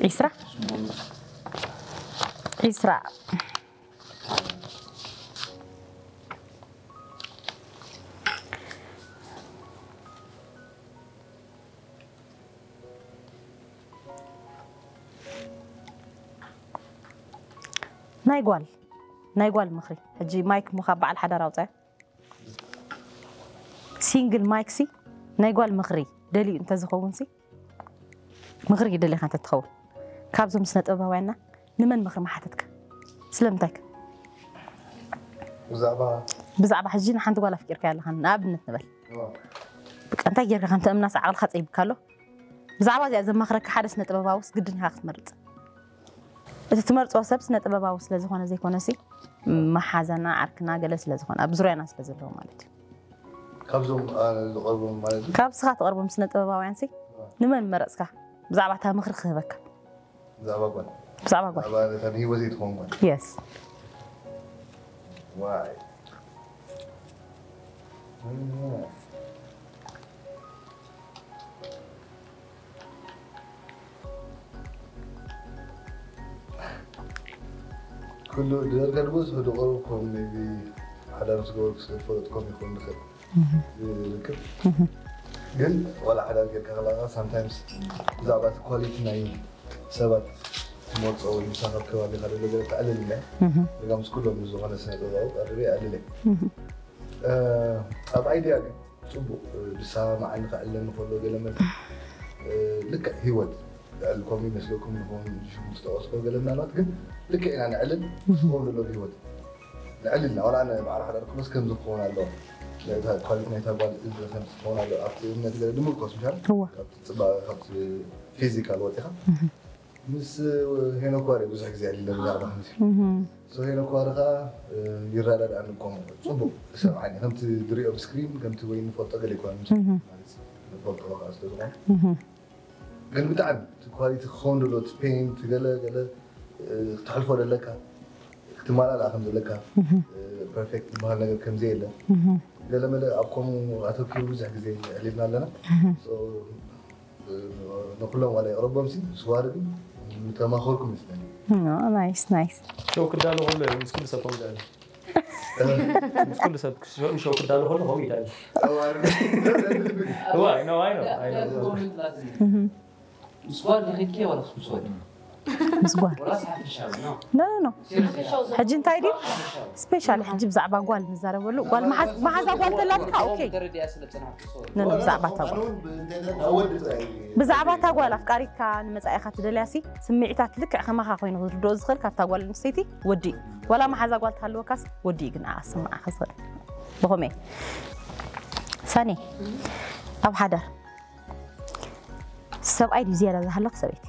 ዒስራ። ዒስራ። ናይ ጓል ናይ ጓል ምኽሪ። ሕጂ ማይክ ምዃ በዓል ሓዳር ኣውፃዮ። ሲንግል ማይክ ሲ ናይ ጓል ምኽሪ ደልዩ እንተዝኸውን ሲ ምኽሪ ይደልኻ እንተትኸውን ካብዞም ስነ ጥበባውያንና ንመን ምኽሪ ምሓተትካ? ስለምንታይ ከ? ብዛዕባ ብዛዕባ ሕጂ ንሓንቲ ጓል ኣፍቂርካ ኣለኻ ንኣብነት ንበል። በቃ እንታይ ጌርካ ከምቲ እምናስ ዓቕልካ ጸይብካ ኣሎ። ብዛዕባ እዚኣ ዘማኽረካ ሓደ ስነ ጥበባውስ ግድን ኢኻ ክትመርጽ። እቲ ትመርጾ ሰብ ስነ ጥበባዊ ስለ ዝኾነ ዘይኮነሲ መሓዛና ዓርክና ገለ ስለ ዝኾነ ኣብ ዙርያና ስለ ዘለዉ ማለት እዩ። ካብዞም ኣነ ዝቐርቦም ማለት እዩ። ካብ ስኻ ትቐርቦም ስነ ጥበባውያን ሲ ንመን መረጽካ? ብዛዕባ እታ ምኽሪ ክህበካ። ብዛዕባ ጓል ብዛዕባ ጓል ብዛዕባ ነታ ንህይወተይ ትኸውን ጓል የስ ዋይ ኩሉ ድበልካ ድጎስ ወዲ ቆርብኩም ቢ ሓዳር ምስ ገበርኩ ስለ ዝፈለጥኩም ይኸውን ንኽእል ዝርክብ ግን ዋላ ሓዳር ጌርካ ከለካ ሳምታይምስ ብዛዕባ እቲ ኳሊቲ ናይ ሰባት ትመርፆ ወይ ምሳኻ ከባቢኻ ዘሎ ገለ ተዕልል እያ ደጋ ምስ ኩሎም ምስ ዝኾነ ስነ ጥበባዊ ቀርበ ይዕልል እየ ኣብ ኣይድያ ግን ፅቡቅ ዝሰማማዓኒ ከዕልለኒ ከሎ ገለ መለ ልክዕ ሂወት ልዕሊ ከምኡ ይመስለኩም ንኸውን ሽሙ ዝጠቀስኮ ገለ ምናልባት ግን ልክዕ ኢና ንዕልል ዝኸውን ዘሎ ሂወት ንዕልልና ዋላ ኣነ በዓል ሓዳር ክሎስ ከምዚ ክኸውን ኣለዎ ኳሊቲ ናይታ ጓል እዚ ከምዚ ክኸውን ኣለዎ ኣብቲ እምነት ገለ ንምርኮስ ምሻል እወ ካብቲ ፅባቐ ካብቲ ፊዚካል ወፂኻ ምስ ሄኖክ ዋሪ ብዙሕ ግዜ ኣሊለ ብዛዕባ ከምዚ ሶ ሄኖክ ዋሪ ከዓ ይረዳድኣኒ ከምኡ ፅቡቅ ዝሰምዓኒ ከምቲ ዝሪኦ ብስክሪን ከምቲ ወይ ንፈልጦ ገለ ይኮነ ንፈልጦ ከዓ ስለ ዝኾነ ግን ብጣዕሚ እቲ ኳሊቲ ክኸውን ደሎ እቲ ፔን እቲ ገለ ገለ ክትሕልፎ ደለካ ክትመላልኣ ከም ዘለካ ፐርፌክት ዝበሃል ነገር ከም ዘየለ ገለ መለ ኣብ ከምኡ ኣተኪሩ ብዙሕ ግዜ ኣዕሊልና ኣለና ንኩሎም ዋላ የቕረቦም ሲ ስዋር ግን ተማኸርኩም ይመስለኒ ናይስ ናይስ ሸው ክዳሎ ከሎ እዩ ምስ ኩሉ ሰብ ከምኡ ይዳሎ ምስ ኩሉ ሰብ ሸው ክዳሎ ከሎ ከምኡ ይዳሎ እዋ ነው ኣይ ነው ኣይ ነው ምስ ጓል ንኺድኪ ወላ ምስ ወዲ ምስ ጓል ወላ ሓፈሻዊ ነው ኖ ኖ ኖ ሕጂ እንታይ ድዩ ስፔሻሊ ሕጂ ብዛዕባ ጓል ንዛረበሉ ጓል መሓዝ- መሓዛ ጓል ተላትካ ኦኬ ተረዲያ ስለ ጽናሕኪ ሶሪ ኖ ኖ ብዛዕባ እታ ጓል ብዛዕባ እታ ጓል ኣፍቃሪትካ ንመጻኢኻ ትደልያ ሲ ስምዒታት ልክዕ ከማኻ ኮይኑ ክትርድኦ ዝኽእል ካብታ ጓል ኣንስተይቲ ወዲ እዩ። ዋላ መሓዛ ጓል ትሃልወካስ ወዲ እዩ ግን ኣስምዓኻ ዝኽእል ብኸመይ ሳኒ ኣብ ሓዳር ሰብኣይ ድዩ ዝያዳ ዝሃለኽ ሰበይቲ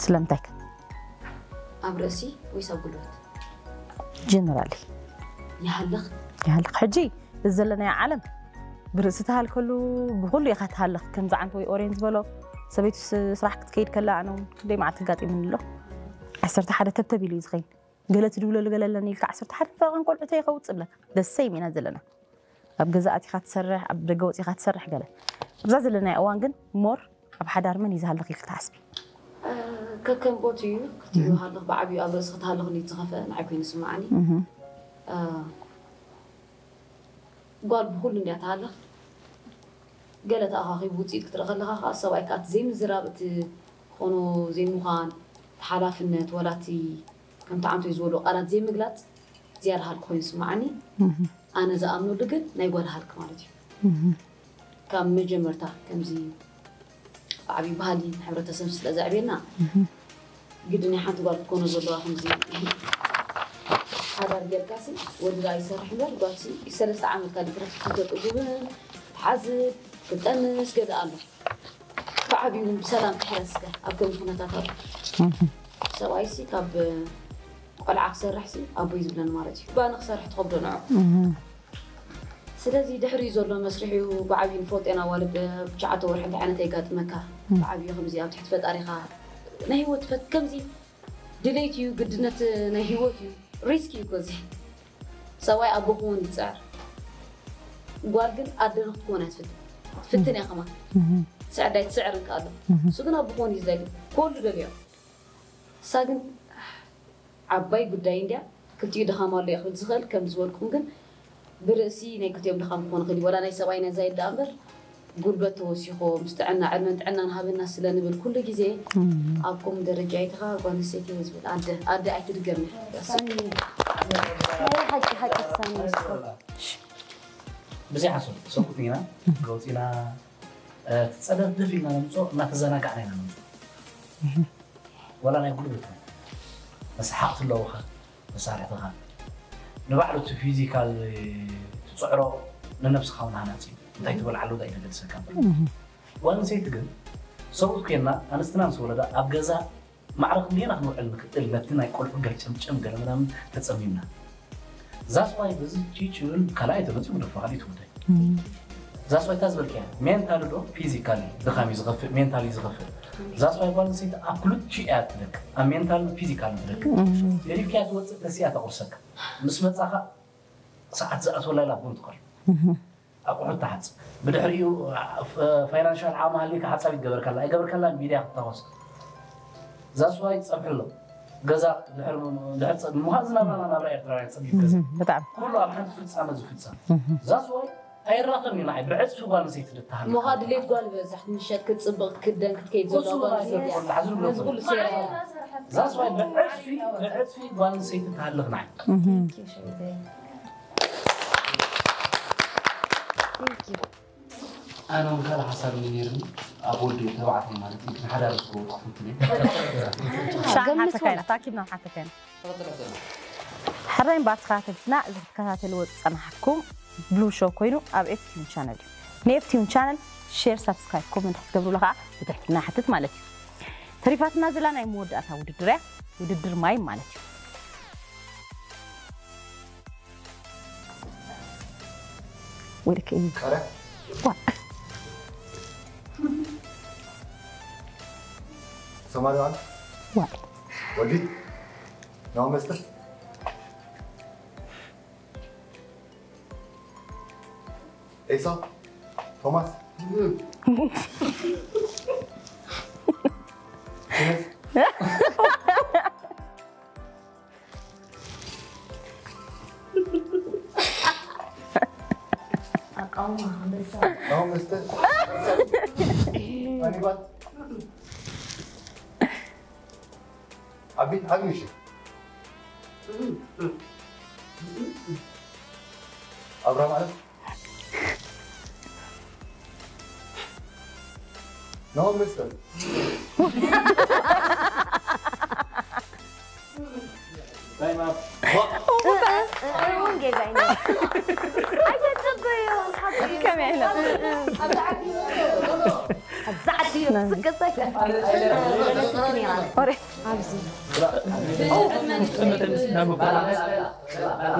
ስለምንታይ ከ ኣብ ርእሲ ወይስ ኣብ ጉልበት ጀነራሊ ይሃልኽ ይሃልኽ ሕጂ እዚ ዘለናዮ ዓለም ብርእሲ ትሃልከሉ ብኩሉ ኢኻ ትሃልኽ ከምዚ ዓንተ ወይ ኦሬን ዝበሎ ሰበይቲ ስ- ስራሕ ክትከይድ ከላ ኣነ እውን ክንደይ መዓልቲ ኣጋጢሙኒ ኣሎ ዓሰርተ ሓደ ተብተብ ኢሉ እዩ ዝኸይድ ገለ ትድውለሉ ገለ ኣለኒ ኢልካ ዓሰርተ ሓደ ፈረቓን ቆልዑተይ ከውፅእ ብለካ ደሰይም ኢና ዘለና ኣብ ገዛ ኣቲኻ ትሰርሕ ኣብ ደገ ወፂኻ ትሰርሕ ገለ ኣብዛ ዘለናዮ እዋን ግን ሞር ኣብ ሓዳር መን እዩ ዝሃልኽ ኢልክ ትሓስቢ ከከም ቦት እዩ ክትዩ ሃለኽ ብዓብዩ ኣብ ርእሲ ክትሃለኽሉ እዩ ዝኸፍአ ንዓይ ኮይኑ ስምዓኒ ጓል ብኩሉ እንድያ ትሃለኽ ገለ ተኣኻኺቡ ውፅኢት ክትርኢ ከለኻ ከዓ ሰብኣይ ከዓ እቲ ዘይምዝራብ እቲ ክኾኖ ዘይምዃን እቲ ሓላፍነት ወላ እቲ ከምቲ ዓንቶይ ዝበሎ ቃላት ዘይምግላፅ ዝያዳ ሃልክ ኮይኑ ስምዓኒ ኣነ ዝኣምነሉ ግን ናይ ጓል ሃልክ ማለት እዩ ካብ መጀመርታ ከምዚ ብዓብዪ ባህሊ ሕብረተሰብ ስለ ዘዕብየና ግድን ሓንቲ ጓል ክትኮኖ ዘለዋ ከምዚ ሓዳር ጌርካሲ ወዲ ዳ ይሰርሕ እምበር ጓልሲ ሰለስተ ዓመት ካሊእ ክረፍ ክትጥጉብን ክትሓዝብ ክትጠንስ ገለ ኣሎ ብዓብዩ ብሰላም ትሕረስከ ኣብ ከምዚ ኩነታት ኣሎ ሰብኣይሲ ካብ ቆልዓ ክሰርሕሲ ኣቦይ ዝብለኒ ማለት እዩ ባነ ክሰርሕ ትኸብዶ ንዑ ስለዚ ድሕሪ ዘሎ መስርሒ እዩ ብዓብዩ ንፈልጦ ኢና ዋልብ ብትሽዓተ ወርሒ እንታይ ዓይነት የጋጥመካ ብዓብዩ ከምዚ ኣብ ትሕቲ ፈጣሪኻ ናይ ህይወት ፈት ከምዚ ድሌት እዩ ግድነት ናይ ህይወት እዩ ሪስክ እዩ ኮዚ ሰብኣይ ኣቦ ክውን ይፅዕር ጓል ግን ኣደ ንክትኮን ኣይትፍትን ትፍትን እያ ከማን። ትስዕር ዳይ ትስዕር እንከ ኣሎ። እሱ ግን ኣብ ብኾን እዩ ዝደሊ። ኩሉ ደልዮ። እሳ ግን ዓባይ ጉዳይ እንድያ። ክልቲኡ ድኻም ኣሎ እዩ ክብል ዝኽእል። ከም ዝበልኩም ግን ብርእሲ ናይ ክልቲኦም ድኻም ክኾን ይኽእል እዩ። ወላ ናይ ሰብኣይ ነዛ ይዳ እምበር ጉልበት ተወሲኹ ምስ ጥዕና ዕድመን ጥዕናን ሃበና ስለ ንብል ኩሉ ግዜ ኣብ ከምኡ ደረጃ ኣይትኻ ጓል ኣንስተይቲ እየ ዝብል ኣደ ኣደ ኣይትድገም እያ። ናይ ሓቂ ሓቂ ሳኒ ብዘይ ሓሶት ሰብኡት ኢና ገውፂና እቲ ፀለፍ ደፍ ኢልና ነምፅኦ እናተዘናጋዕና ኢና ነምፅኦ ዋላ ናይ ጉልበት መስሓቕ ትለውኻ መሳርሕትኻ ንባዕሉ እቲ ፊዚካል ትፅዕሮ ንነብስኻ እውን ሃናፂ እዩ እንታይ ትበልዓሉ እንታይ ተገድሰካ እምበር ጓል ኣንስተይቲ ግን ሰብኡት ኮይና ኣንስትና ምስ ወለዳ ኣብ ገዛ ማዕረ ክንደየና ክንውዕል ንክእል ነቲ ናይ ቆልዑ ገርጨምጨም ገለ ምናምን ተፀሚምና that's why በዚ ቺ ችብል ካልኣይ ተመፂኡ ደፋ ካልኣይ ትውልዳይ that's why እታ ዝበልክያ ሜንታሊ ዶ ፊዚካሊ ድኻም እዩ ዝኸፍእ ሜንታሊ እዩ ዝኸፍእ that's why ጓል ኣንስተይቲ ኣብ ክልቲኡ እያ ትደክም ኣብ ሜንታልን ፊዚካልን ትደክም ገዲፍካያ ትወፅእ ተሲኣ ተቑርሰካ ምስ መፃኻ ሰዓት ዝኣትወላ ኢላ ቡን ትቐርብ ኣቑሑት ትሓጽብ ብድሕሪኡ ፋይናንሻል ዓቕሚ ሃልዩካ ሓጻቢት ገበርካላ ኣይገበርካላን ሚድያ ክትታወስ that's why ጸብሒ ኣሎ ገዛ ድሕሪ ድሕሪ ጸ- ምዃን ዝናብራና ናብራ ኤርትራውያን ጸቢብ ገዛ ብጣዕሚ ኩሉ ኣብ ሓንቲ ፍጻመ ዝፍጸም that's why ኣይራኸብን እዩ ንዓይ ብዕጽፊ ጓል ኣንስተይቲ ድትሃሉ እሞ ኸኣ ድሌት ጓል ይበዝሕ ምሸት ክትጽብቕ ክትክደን ክትከይድ እሱ ዘለዋ ጓል ራሱ ኣንስተይቲ እያ። ይኮን ዳሕዚ ንብሎ ነዚ ኩሉ ሴራ እዩ። that's why ብዕጽፊ ብዕጽፊ ጓል ኣንስተይቲ ትሃልኽ ንዓይ ኣነ እውን ካልእ ሓሳብ እኒ ነይርኒ ኣብ ወዲ ተባዕታይ ማለት እዩ ግን ሓዳር ዝገበሩ ክፍትን ሻን ሓተካ ኢና ታኪብና ሓተካ ኢና ሕራይ እምበር ተኸታተልትና እዚ ክትከታተልዎ ዝፀናሕኩም ብሉ ሾው ኮይኑ ኣብ ኤፍቲዩን ቻነል እዩ ንኤፍቲዩን ቻነል ሼር ሳብስክራይብ ኮመንት ክትገብሩላ ከዓ ብትሕትና ይሓትት ማለት እዩ ተሪፋትና ዘላ ናይ መወዳእታ ውድድር እያ ውድድር ማይ ማለት እዩ ወደ ከእዩ ቃሪያ ዋ ተሰማሪ ዋን ዋ ወዲ ናው መስተ ኤሳ ቶማስ ኣቃውማ ኣንበሳ ናው መስተ ሃኒባል ዓቢ ዓቢ ምሽ ኣብራ ማለት ናው መስተ እውን ጌዛ እዩ ኣይተፀበዮ ከመይ ኢለ ኣብዚ ዓዲ ስገዛ ወረ ኣብዚ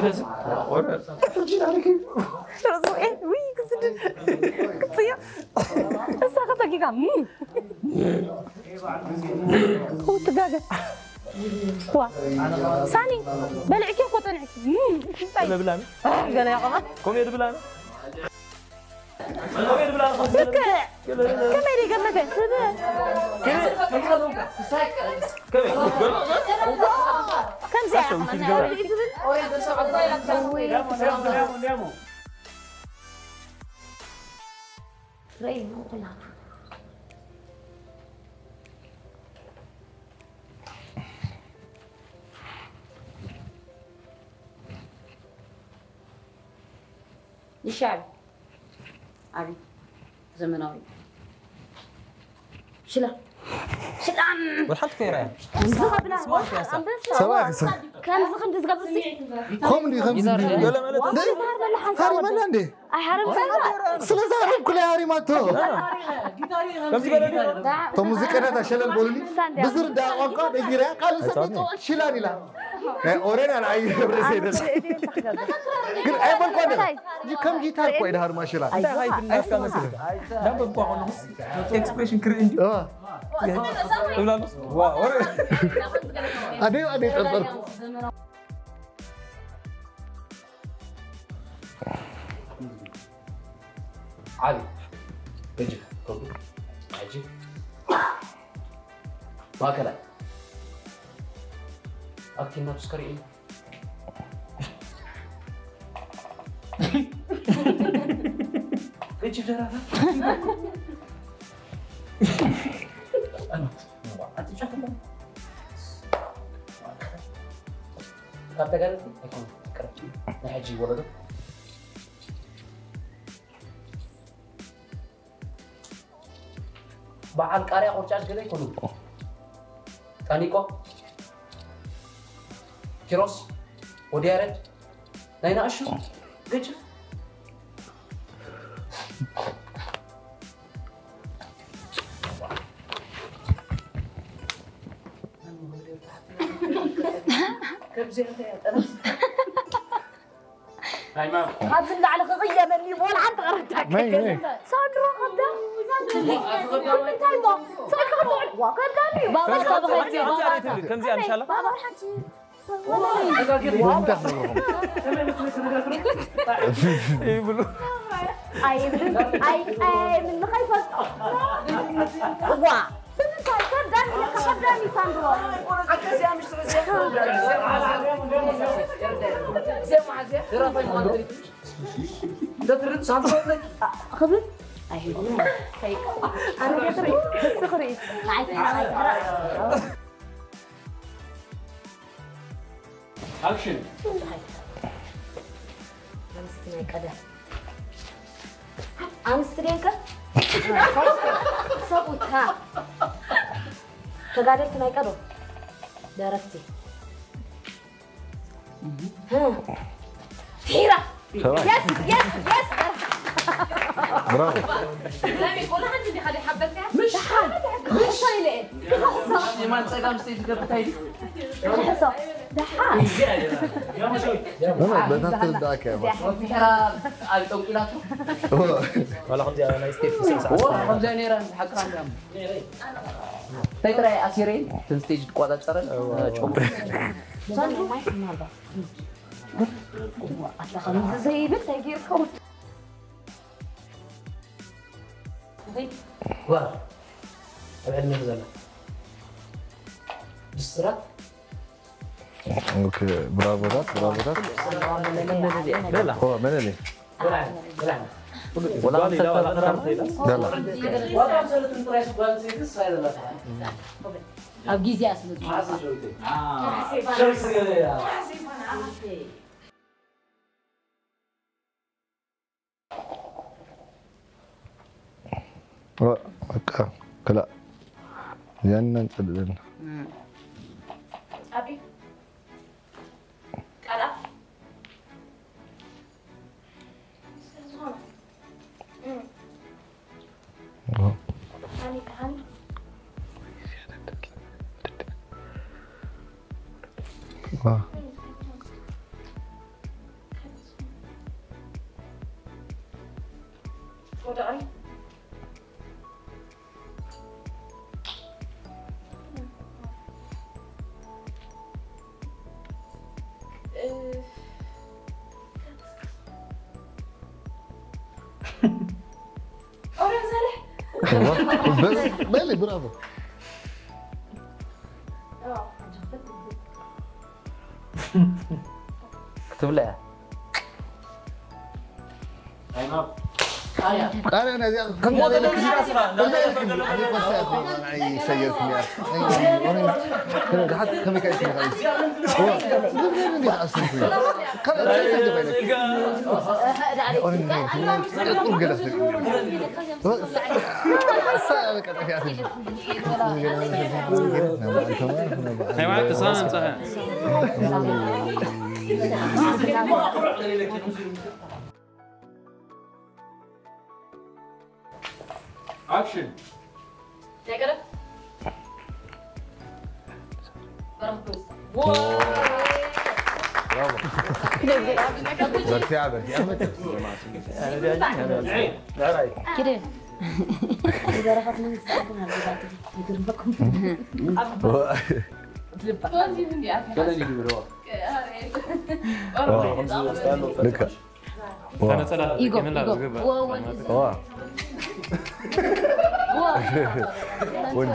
ርእሱ ውይ ክስድድ ክፅዮ እሳ ከተጊጋ ትጋገ ዋ ሳኒ በልዕኪ እኮ ፀንዕኪ እንታይ ብላን ገለ ያቆማ ኮሜዲ ብላን ልክዕ ከመይ ደይ ገመተ ከምዚ ይሻል ኣቢ ዘመናዊ ሽላ ሽላን ወላ ሓንቲ ከይራ ዝኸብላ ሰብኣይ ክሰ ከምዚ ክንዲ ዝገብር ሲ ከምኡ እንዲ ከምዚ እንዲ ገለ ማለት ሃሪመላ እንዴ ኣይሃረም ስለዚ ሃሪምኩላ ሃሪማቶ ከምዚ ገለ ድዩ እቶም ሙዚቀኛታት ሸለል በሉኒ ብዝርዳእ ቋንቋ ደጊራ ካልእ ሰብ ይፅውዕ ሽላን ኢላ ናይ ኦሬና ንዓይ ርእሰይ ደስ ግን ኣይበልኳ ከም ጊታር እኮ ይድሃር ማሽላ እንታይ ሃይፍናካ መስል ዳንበ እኳ ከለኹስ ኤክስፕሬሽን ክርኢ እንዲ እ፣ እብላሉስ ዋ ወረ ኣደይ ኣደይ ጠርጠርኩ ዓሊ ሕጂ ከብዱ። ሕጂ ማእከላይ ኣብቲ ነብስከ ርእዩ። ገጅፍ ደራፋ። ኣቲ ጫፍ እኮ። ካብ ተጋደልቲ ኣይኮነን ቅርብ። ናይ ሕጂ ወለዶ። በዓል ቃርያ ቆርጫጭ ገለ ኣይኮኑን። ጣኒቆ፣ ኪሮስ፣ ወዲ ያረድ፣ ናይ ንኣሽቱ ገጭፍ። ከምዚኣ እንታይ እያ ጠነስ? ሃይማኖት። ካብዚ ንላዕሊ ክቕየመኒ እዩ፣ ወላ ሓንቲ ቀረዳካ መይ፣ መይ? ሳንድሮ ከብዳ። እንታይ እሞ? ሳንድሮ ከብዳ። ዋ፣ ከብዳ እዩ። ባባ፣ ከምዚኣ፣ ከምዚኣ፣ ከምዚኣ፣ ከምዚኣ፣ ከምዚኣ፣ ምሻላ? ባባ፣ ሓንቲ። እንታይ ትነግርኹም? ይብሉ። ኣይብልን። ኣይ፣ ኣይ፣ ምን ንኸይፈልጦ። ዋ። ብምንታይ ከብዳኒ ኢልካ ከብዳኒ ሳንድሮ? ክብል ኣይህብን። ኣነ ክርኢ፣ ንስኺ ርኢ። ንዓይ ተናገሪ። ኣክሽን። ኣንስቲ ናይ ቀደም። ኣንስቲ ደንከ? ሰብኡት፣ ሃ። ተጋደልቲ ናይ ቀደም። ደረፍቲ። ሃ። ቲራ። ሰብኣይ። የስ፣ የስ፣ የስ። ብራቮ። ሰሚ፣ ቆልዓ እንዲ ሓደ ሓበርካ? ምሽ። ምሽ ኢለ። የማን ጸጋም ስቴጅ ገብታ ኢዲ። ክሕሶ። ደሓ። ኖ፣ ኖ፣ በታ ትርዳእካ እያ። ወፊሕራ ኣብ ጠንቂላቶ። ዋላ ከምዚኣ ናይ ስቴፕ ስነ ስርዓት። ዋ፣ ከምዚኣ ነይራ፣ ሓቅኻ እንዲያ። እንታይ ጥራይ ኣሲረይ፣ እተን ስቴጅ ትቆጻጸረን፣ እዋ፣ እዋ። ጨሙ። ሳንዱ ማይ ምናልባት። ኣታ ከምዚ ዘይብል እንታይ ጌርካ? ዋ፣ ኣብ ዕድሜ ዘላ። ብስራት ኦኬ፣ ብራቮታት፣ ብራቮታት። ደላ። ኦ፣ መለለይ። ደላ። ዋላ ዋላ ዋላ ዋላ። ደላ። ዋላ ሰለትን ጥራይ ስጓል ዘይትስ ሳይለላ። ኣብ ግዜ ኣስልጡ። ማዕዝ ጆይቴ። ሸምስ ገበያ። ዋ፣ በቃ፣ ክላእ። ያንን ጸልእን። እም። ኣቢ፣ ቃል ኣፍ። እም። ዋ። ሃኒ፣ ሃኒ። ዋ። ወደ ኣይ። ኦርዮን ሳልሕ። በሊ፣ በሊ፣ ብራቮ። ክትብላ እያ። ቃርያ ነዚኣ ከም ሞተ ለክሽዳ ስራ እንዳለ። ኣይ፣ ሰየፍ ሚያ። ኣይ፣ ኣይ፣ ኣይ፣ ድሓት ከመይ ካይስ ሚያ? ኦ፣ እንዴት ኣስንኩ? ካልእ እንታይ ሰየፍ ባይነክ? ኦሬንጅ ነው። ጥቁር ገለስ ነው። እሳ፣ እሳ በቃ ጠፊኣትኒ። ሃይማኖት ተስፋ መምጻእኸ። ኣክሽን። ናይ ቀደም? በረኽቱ። ብራቮ። በርቲያ፣ በርቲያ። ኪደ። በረኸት መንግስቲ ኣንተን ኣብ ገዛእቲ ይግርመኩም። ልባ። ልካ። እታ ነጸላ ይጎ ተጠቂምላ ይጎ ዝግባእ ወ ወዲ ቋንቋ። ዋ ወን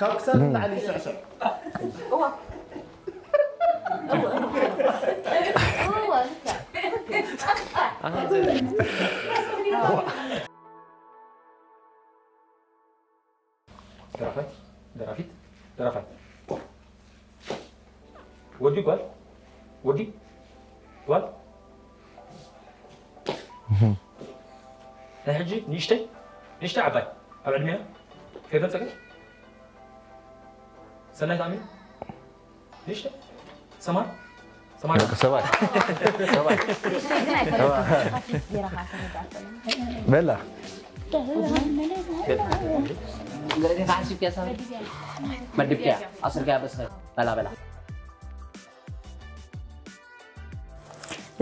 ካብ ክሳድ ንላዕሊ ይስዕስዕ። ደራፋይ ደራፊት ደራፋይ ወዲ ጓል ወዲ ጓል ናይ ሕጂ ንእሽተይ ንእሽተይ ዓባይ ኣብ ዕድሜና ከይፈልጠካ ሰናይ ተኣሚኑ ንእሽተይ ሰማር ሰማር ደቂ ሰባት ሰባት በላ መድብያ ኣስርካያ በስ በላ በላ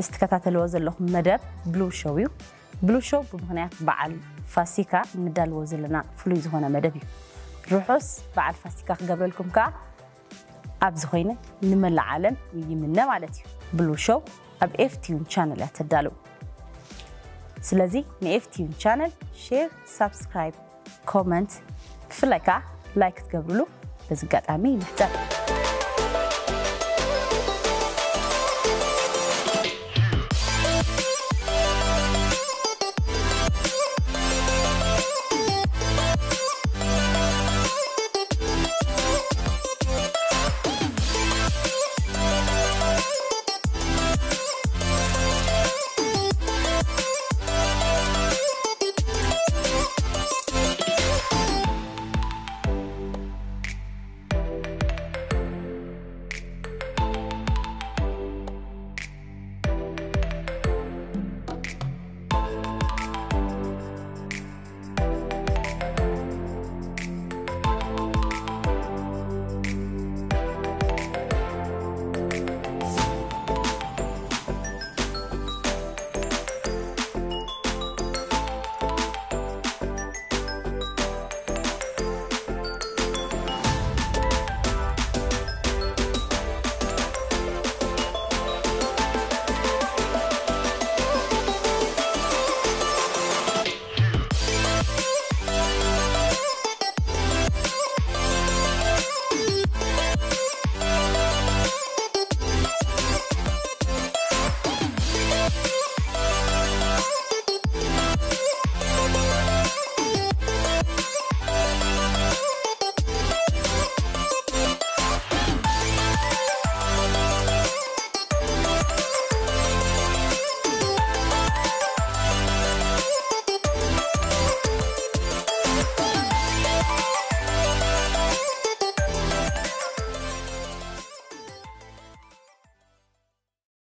እዚ ትከታተልዎ ዘለኹም መደብ ብሉ ሾው እዩ። ብሉ ሾው ብምኽንያት በዓል ፋሲካ እንዳለዎ ዘለና ፍሉይ ዝኾነ መደብ እዩ። ርሑስ በዓል ፋሲካ ክገብረልኩም ከዓ ኣብዚ ኮይነ ንመላእ ዓለም ይምነ ማለት እዩ። ብሉ ሾው ኣብ ኤፍቲዩን ቻነል እያ ተዳልው። ስለዚ ንኤፍቲዩን ቻነል ሼር፣ ሳብስክራይብ፣ ኮመንት ብፍላይ ከዓ ላይክ ክትገብርሉ በዚ ኣጋጣሚ ይምሕጸን።